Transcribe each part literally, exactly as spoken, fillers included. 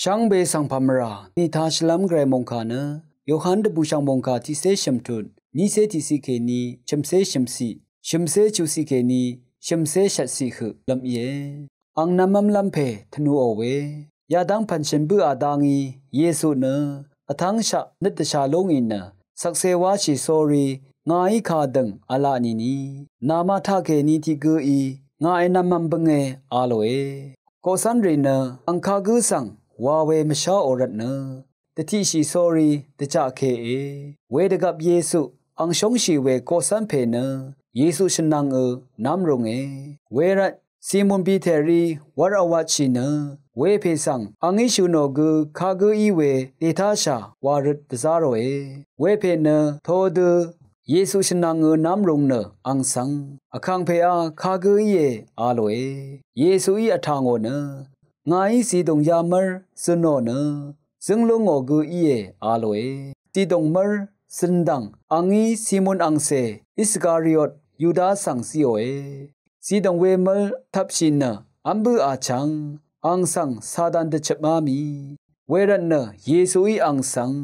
Shvngbe svng pàmvrà ni tashìlv́m gvray mòngkà nø Yohan dvbùshv̀ng mòngkà tiqcé shø̀mtut, nícé tiqciq kèní shø̀mcé shø̀mciq, shø̀mcé chuqciq kèní shø̀mcé shvtciq høq lv́m íe. Àng nv̄mv́mlv́m pè tvnuò we yadv́ng pv̀nshø̀n bǿà dá ngí Yesu nø vtv́ngshaq nøt dvshà lú ngì nø shvkse wáshì sórí ngàí kadø̀ng v̄la nìni, nàmaq taqkèní tiq gǿí ngà ènv̄mv̄m bønge a lòe. Koqcv́nrì nø àng kagǿ svng wa we mvsháò rvtnø dvtiqshì sórí dvjaqkeqe. Wedvgvp Yesu àng shóngshì we koqcv́n pè nø Yesu shvnvng ø nv́m runge. Wervt Simon Piterí wv́r vwatshì nø wepè svng àngí shø̀ nò gø kagǿ í we dètáshà wa røt dvzá ròe. Wepè nø todø Yesu shvnvng ø nv́m rung nø àng svng, Vkàngpèá, kagǿ íe, a lòe. Yesuí vtà ngò nø, ngàí zìdùng yamv́r zø̀nò nø zǿng lú ngò gø íe, a lòe. Zìdùng mv́r zø̀n dv̀ng àngí Simon angcè Iskariot Yuda svng zíòe. Zìdùng wemv́l tvpshì nø v́m bǿà chv̀ng àng svng Satan dvchøpmá mì. Wervtnø Yesuí àng svng,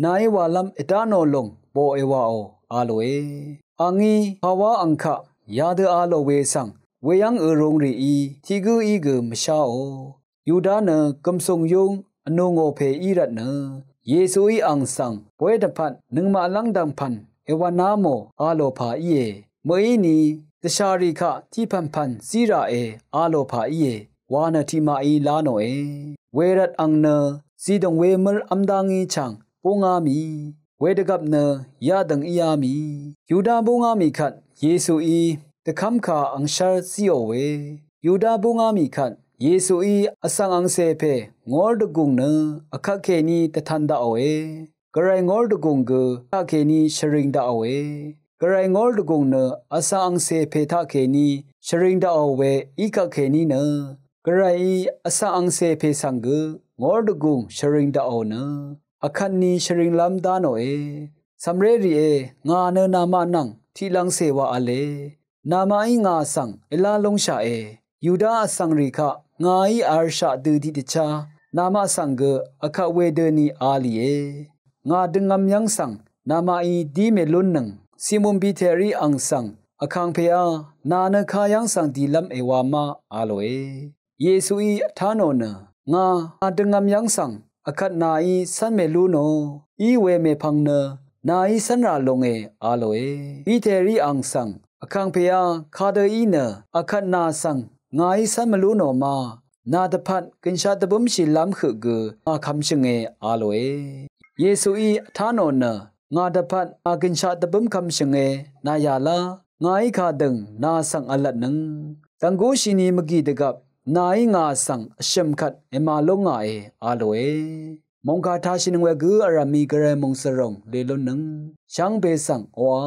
nàí walv́m èdá nò lùng bò èwàò, a lòe. Àngí pàwá àng kaq yadø a lò we svng weyv́ng ø rung rìí tiq gǿí gø mvsháò. Yuda nø gv̀msùng yúng vnù ngò pè í rvtnø Yesuí àng svng bóy dvpvt nøngmaq lv́ngdv̀ng pv̀n èwv̄ná mò a lò pà íe. Mø̀íni dvshàrì kaq tiqpv̀npv̀n zí ràe a lò pà íe wa nø tiqmaqí lá nòe. Wervt àng nø zìdùng wemv́l v́m dá ngí chàng búngá mì. Wedvgvp nø yadø̀ng íá mì. Yuda búngá mì kvt Yesuí dvkv́mkà angshv́r zíò we. Yuda búngá mì kvt Yesuí vsvng angcè pè ngór dvgùng nø vkvtkèní dvtan daqòe. Gvray ngór dvgùng gø taqkèní shvring daqòe. Gvray ngór dvgùng nø vsvng angcè pè taqkèní shvring daqò we í kvtkèní nø Gvrayí vsvng angcè pè svng gø ngór dvgùng shvring daqò nø vkvtni shvringlv́m dá nòe. Cv̀mré rìé, ngà nø namaq nvng tiqlv̄ngcè wa v̄le. Namaqí ngà svng èlá lúngshaqe. Yuda vsvngrì kaq ngàí v̄rshaq dø tiqdvchá namaq svng gø vkvt wedøni a lìe. Ngà døngvm yv́ng svng namaqí dí mèlúnnøng. Simon Piterí àng svng, Vkàngpèá, nà nø kayv́ng svng dìlv́m èwa ma, a lòe. Yesuí vtá nò nø, ngà, ngà døngvm yv́ng svng vkvt nàí cv́n mèlú nò, í we mèpvng nø nàí cv́nrà lúnge, a lòe. Piterí àng svng, Vkàngpèá, kadø í nø vkvt nà svng ngàí cv́n mvlú nò ma, nà dvpvt gø̀nshaq dvbǿmshìlv́m høq gø ngà kvmshø̀nge, a lòe. Yesuí vtá nò nø, ngà dvpvt ngà gø̀nshaq dvbǿm kvmshø̀nge, nà yàlá, ngàí kadø̀ng nà svng vlvtnøng. Dv̀nggúshìni mvgì dvgvp nàí ngà svng vshø̀m kvt èmà lúngàe, a lòe. Mòngkà tashìnøng we gø vrv̀mmi Gvray mòngsvròng lelúnnøng. Shvngbe svng oqà